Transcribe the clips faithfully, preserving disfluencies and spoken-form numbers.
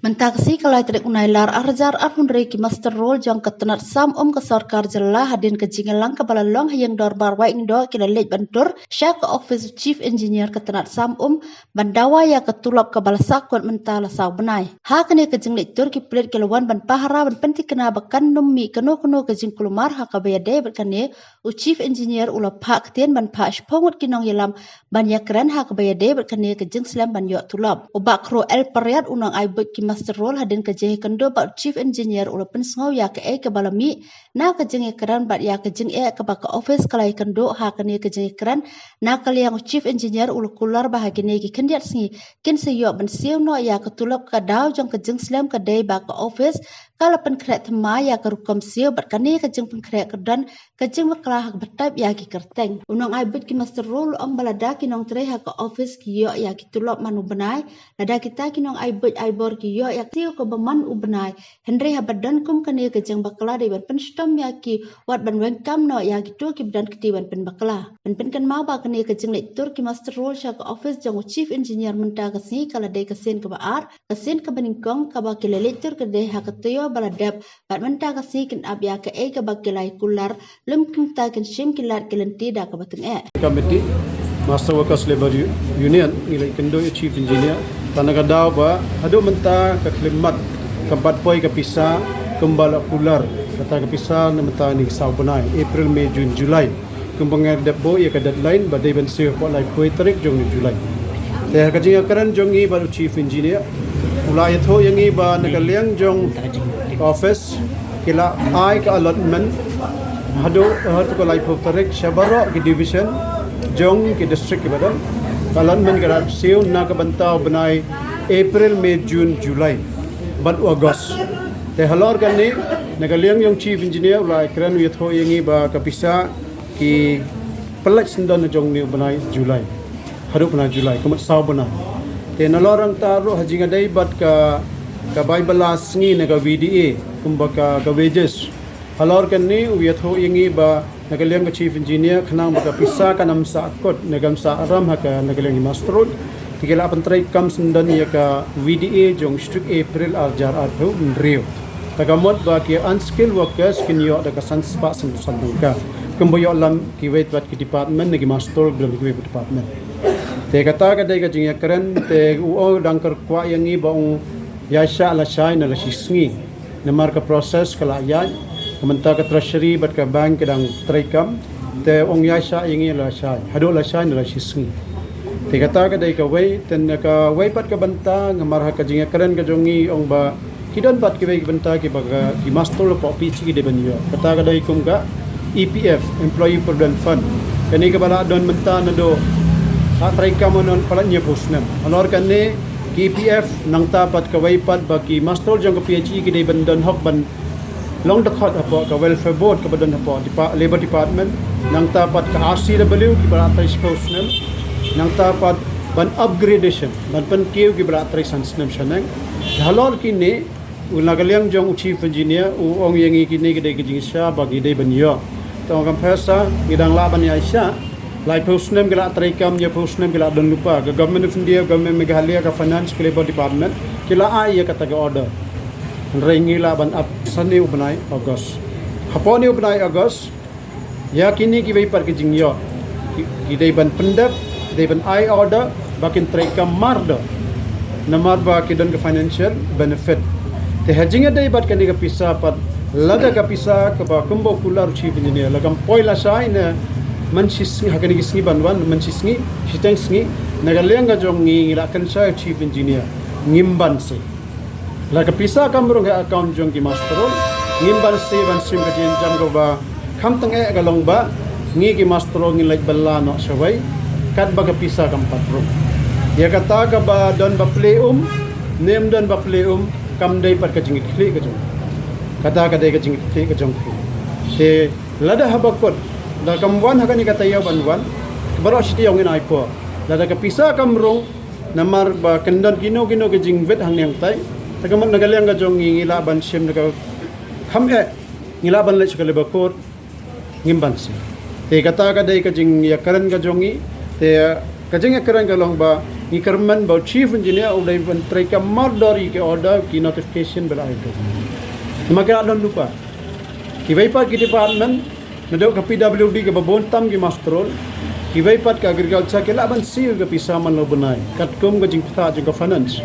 Mynta ka sngi ka lai tarik u Nailar ar hajar arphew hynriew ki muster roll jong ka tnat sam um ka sorkar jylla hadien ka jingïalang kaba la long ha ïing dorbar Wahingdoh ki la leit ban tur sha ka office u chief engineer ka tnat sam um ban dawa ïa ka tulop kaba la sahkut mynta la saw bnai. Ha kane ka jingleit tur ki pulit ki la wan ban pahara ban pynthikna ba kan nym mih kano kano ka jingkulmar ha kaba ïadei bad kane u chief engineer u la phah ktien ban phah shiphew ngut ki nongïalam ban ïakren ha kaba ïadei bad kane ka jingslem ban ïoh tulop. U Bah Khroo L Pariat u nongai buit ki muster roll hadien ka jingïakynduh bad u chief engineer u la pynsngew ïa kaei kaba la mih na ka jingïakren bad ïa ka jingeh kaba ka office ka la ïakynduh ha kane ka jingïakren na ka liang u chief engineer u la kular ba ha kine ki khyndiat sngi kin sa ïoh ban siew noh ïa ka tulop. Ka daw jong ka jingslem ka dei ba ka office ka la pynkhreh thymmai ïa ka rukom siew bad kane ka jingpynkhreh ka don ka jingbakla ha kaba type ïa ki kyrteng. U nongai buit ki muster roll u ong ba lada ki nongtrei ha ka office ki ïoh ïa ki tulop man u bnai, lada kita ki nongai buit ai bor ki ïoh ïa ka siew kaba man u bnai, hynrei haba don kum kane ka jingbakla dei ban pynshitom ïa ki wat ban weng kam noh ïa kito kiba don kti ban pynbakla. Ban pynkynmaw ba kane ka jingleit tur ki muster roll sha ka office jong u chief engineer mynta ka sngi ka la dei ka sien kaba ar, ka sien kaba nyngkong kaba ki la leit tur ka dei ha ka taïew ba la dep bad mynta ka sngi kin ap ïa kaei kaba ki la ïa kular lym kumta kin shim ki lad ki lynti da kaba tyngeh. Committee, Master Workers Labour U- Union, ngi la ïakynduh ïa u chief engineer. Tang na ka daw ba haduh mynta ka khlem mat kam pat poi ka pisa kumba la kular. Kata ka pisa na mynta ni saw bnai, April, May, June, July. Kumba nga dep buh ïa ka deadline ba dei ban siew hapoh laiphew tarik jong u July. Te ha ka jingïakren jong ngi bad u chief engineer u la ïathuh ïa ngi ba na ka liang jong office ki la ai ka allotment haduh haduh ka laiphew tarik sha baroh ki division jong ki district kiba don. Ka allotment ka la siew na ka bynta u bnai April, May, June, July bad u August. Te halor kane na ka liang jong chief engineer u la ïakren u ïathuh ïa ngi ba ka pisa ki pynlait syndon jong une u bnai July. Haduh bnai July, ka mut saw bnai. Te nalor nangta ruh ha jingïadei bad ka ka bai bylla sngi na ka V D A kumba ka ka wages. Halor kane u ïathuh ïa ngi ba na ka liang ka chief engineer khnang ba ka pisa kan ym sahkut ne kan ym sah ram ha ka na ka liang ki muster roll. Te ki la pyntreikam syndon ïa ka V D A jong u District April ar hajar arphew hynriew. Te ka mut ba ki unskilled workers kin ïoh da ka san spah san spah tyngka. Kumba ïoh lam kiwei pat ki department ne ki muster roll ba don kiwei pat department. Te kata ka dei ka jingïakren te u ong u dang kyrkwah ïa ngi ba ong ïaishah lashai na la shisngi. Namar ka process ka la ïaid, ka mynta ka treasury bad ka bank ka dang treikam, te ong ïaishah ïa ngi lashai, haduh lashai na la shisngi. Te kata ka dei kawei, te na kawei pat ka bynta, namar ha ka jingïakren ka jong ngi ong ba, ki don pat kiwei ki bynta kiba ka, ki muster roll hapoh P H E ki dei ban ïoh. Kata ka dei kum ka E P F, Employee Provident Fund. Kane kaba la don mynta naduh la treikam mynno palat hynñiewphew snem. Halor kane ki E P F nangta pat kawei pat ba ki muster roll jong ka P H E ki dei ban don hok ban long dkhot hapoh ka welfare board kaba don hapoh depa- Labour Department. Nangta pat ka R C W kiba la trei shiphew snem. Nangta pat ban upgradation, ban pynkiew kiba la trei san snem shaneng. Halor kine u na ka liang jong u chief engineer u ong ïa ngi kine ki dei ki jingshisha ba ki dei ban ïoh. Te ong kam pisa ngi dang lah ban ïaishah. Laiphew snem ki la treikam, hynñiewphew snem ki la don lypa. Ka Government of India, Government Meghalaya, ka Finance, ka Labour Department ki la ai ïa kata ka order. Hynrei ngi lah ban ap sa une u bnai August. Hapoh une u bnai August ïa kine kiwei pat ki jingïoh ki, ki dei ban pyndep, ki dei ban ai order ba kin treikam mar da namar ba ki don ka financial benefit. Te ha jingïadei bad kane ka pisa pat, lada ka pisa kaba kumba u kular u chief engineer la kam poi lashai ne mynshisngi, ha kane ka sngi ban wan, mynshisngi, shiteng sngi, na ka liang ka jong ngi ngi la kynshai u chief engineer, ngim banse. Lada ka pisa kam rung ha account jong ki muster roll, ngim banse ban shim ka jingjam kaba kham tyngeh ka long ba ngi ki muster roll ngin leit bylla noh shawei katba ka pisa kam pat rung. Ïa kata kaba don ba plie um ne ym don ba plie um kam dei pat ka jingkitkhlieh ka jong, kata ka dei ka jingkitkhlieh ka jong phi. Te lada haba kut da kam wan ha kane ka taïew ban wan, baroh shi taïew ngin ai por. Lada ka pisa kam rung namar ba kan don kino kino ka jingwit hangne hangtai, te ka mut na ka liang ka jong ngi ngi lah ban shim da ka kham eh, ngi lah ban leit sha ka Labour Court, ngim banse. Te kata ka dei ka jingïakren ka jong ngi. Te ka jingïakren ka long ba Ngi kyrmen ba u chief engineer u dei ban trei ka mardor ïa ki order, ki notification ba la ai ka. Namar ki la don lypa. Kiwei pat ki department, naduh ka P W D kaba bun tam ki muster roll, kiwei pat ka agriculture ki lah ban siew ka pisa man la u bnai, katkum ka jingpyntha jong ka finance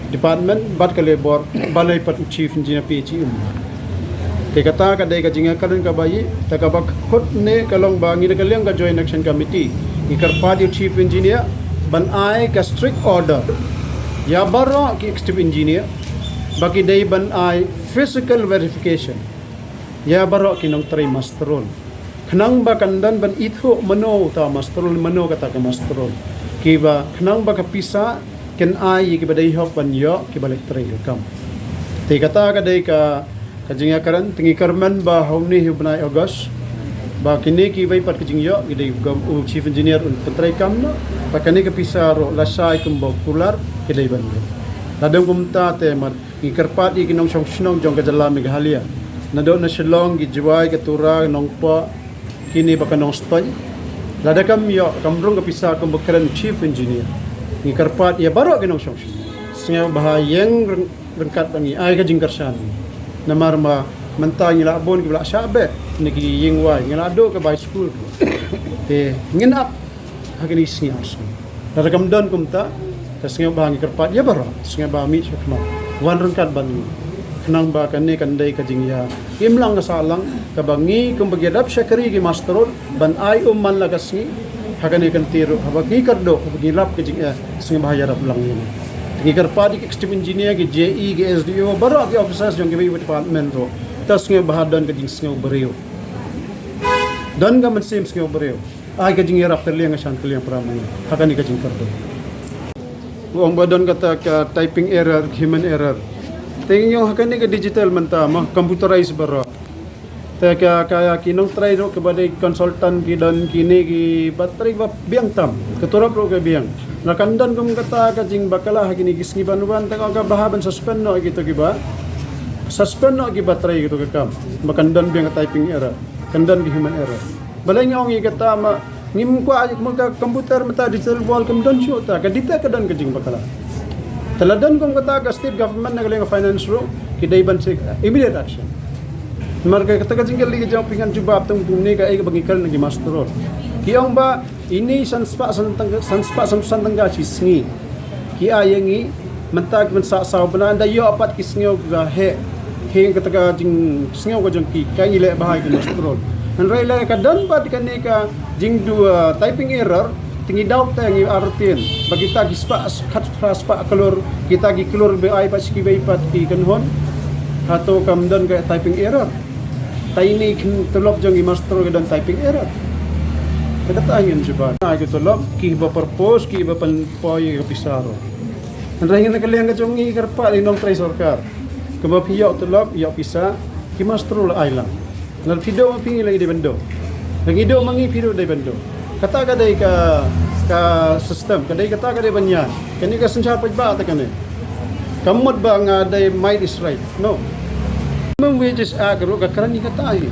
department bad ka labour, balei pat u chief engineer phi ïa chi um. Te kata ka dei ka jingïakren kaba ïeit, te kaba kut ne ka long ba ngi da ka liang ka Joint Action Committee ngi kyrpad ïa u chief engineer ban ai ka strict order ïa baroh ki executive engineer ba ki dei ban ai physical verification ïa baroh ki nongtrei muster roll. Khnang ba kan don ban ithuh mano uta u muster roll, mano kata ka muster roll. Kiba khnang ba ka pisa kin ai ïa kiba dei hok ban ïoh kiba leit trei ka kam. Te kata ka dei ka, ka jingïakren, te ngi kyrmen ba ha une hi u bnai August ba kine kiwei pat ki jingïoh ki dei u chief engineer un pyntrei kam noh. Ba kane ka pisa ruh lashai kumba u kular ki dei ban ïoh. Lada ym kumta te mar ngi kyrpad ïa ki nongshong shnong jong ka jylla Meghalaya, naduh na Shillong, ki Jowai, ka Tura, Nongpoh, kine ba ka Nongstoiñ. Lada kam ïoh, kam rung ka pisa kumba kren chief engineer, ngi kyrpad ïa baroh ki nongshong shnong. Sngewbha ïeng ryng-, ryngkat bad ngi, ai ka jingkyrshan. Namar ma mynta ngi la bun kiba la shah beh na ki ïing wai, ngi la duh ka bai skul. Te ngin ap ha kine ki sngi ar sngi. Lada kam don kumta, te sngewbha ngi kyrpad ïa baroh, sngewbha mih sha khmat, wan ryngkat bad ngi. Khnang ba kane kan dei ka jingïa imlang ka sahlang kaba ngi kumba ki dap shakri ki muster roll ban ai um man la ka sngi. Ha kane ka kynti ruh haba ngi kyrduh, haba ngi lap ka jingeh, sngewbha ïarap lang ïa ngi. Ngi kyrpad ïa ki executive engineer, ki J E, ki S D O, baroh ki officers jong kiwei ki department ruh, te sngewbha don ka jingsngew briew, don ka mynsiem sngew briew. Ai ka jingïarap kylliang ka shan kylliang para ma ngi ha kane ka jingkyrduh. U ong ba don kata ka typing error, human error. Te ngi ong ha kane ka digital mynta ma, computerized baroh. Te ka, ka ki nongtrei ruh kiba dei consultant ki don kine kiba trei ba biang tam. Ka turap ruh ka biang. Lada kan don kum kata ka jingbakla ha kine ki sngi ban wan, te ka bha ban suspend noh ïa kito kiba, suspend noh kiba trei kito ki kam. Ba kan don biang ka typing error, kan don ki human error. Balei ngi ong ïa kata ma, ngim kwah ïa ka computer mynta, digital world kam don shuh ta, ka detect ka don ka jingbakla. Te lada don kum kata ka state government na ka liang ka finance ruh ki dei ban take immediate action. Namar ka kata ka jingkylli ka jong phi ngan jubab tang kumne, kaei kaba ngi kren na ki muster roll. Ki ong ba ine san spah san tyng-, san spah san spah tyngka shi sngi ki ai ïa ngi. Mynta ki ban sah saw bnai, ynda ïoh pat ki sngew kiba heh, heh kata ka jingsngew ka jong ki, ka ngi leh bha ïa ki muster roll. Hynrei lada ka don pat kane ka jingduh, uh, typing error, te ngi daw te ngi artien ba kita ki spah, khatphra spah klur, kita ki klur ba ai pat sha kiwei pat ki kynhun, hato kam don ka typing error? Te ine ki tulop jong ki muster roll ka don typing error? Te kata ngin jubab. Ai ki tulop kiba purpose, kiba pynpoi ka pisa ruh. Hynrei na ka liang ka jong ngi kyrpad ïa ki nongtrei sorkar, kumba phi ïoh tulop, ïoh pisa, ki muster roll ai lang. Lada phi duh ma phi, ngi la dei ban duh. Lada ngi duh ma ngi, phi ruh dei ban duh. Kata ka dei ka, ka system, ka dei kata ka dei ban ïaid. Kane ka synshar paidbah te kane. Kam mut ba nga dei might is right. No. Minimum Wages Act ruh ka kren ïa kata hi.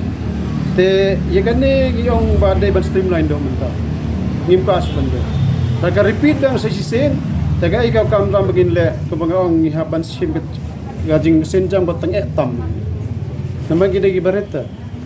Te ïa kane ngi ong ba dei ban streamline doh mynta. Ngim kwah shuh ban dei. Lada ka repeat dang sa shisien, te kaei ka kamram ba ngin leh, kaba nga ong ngi hap ban shim ka, ka jingsynjang ba tyngeh tam. Namar ki dei ki barit te.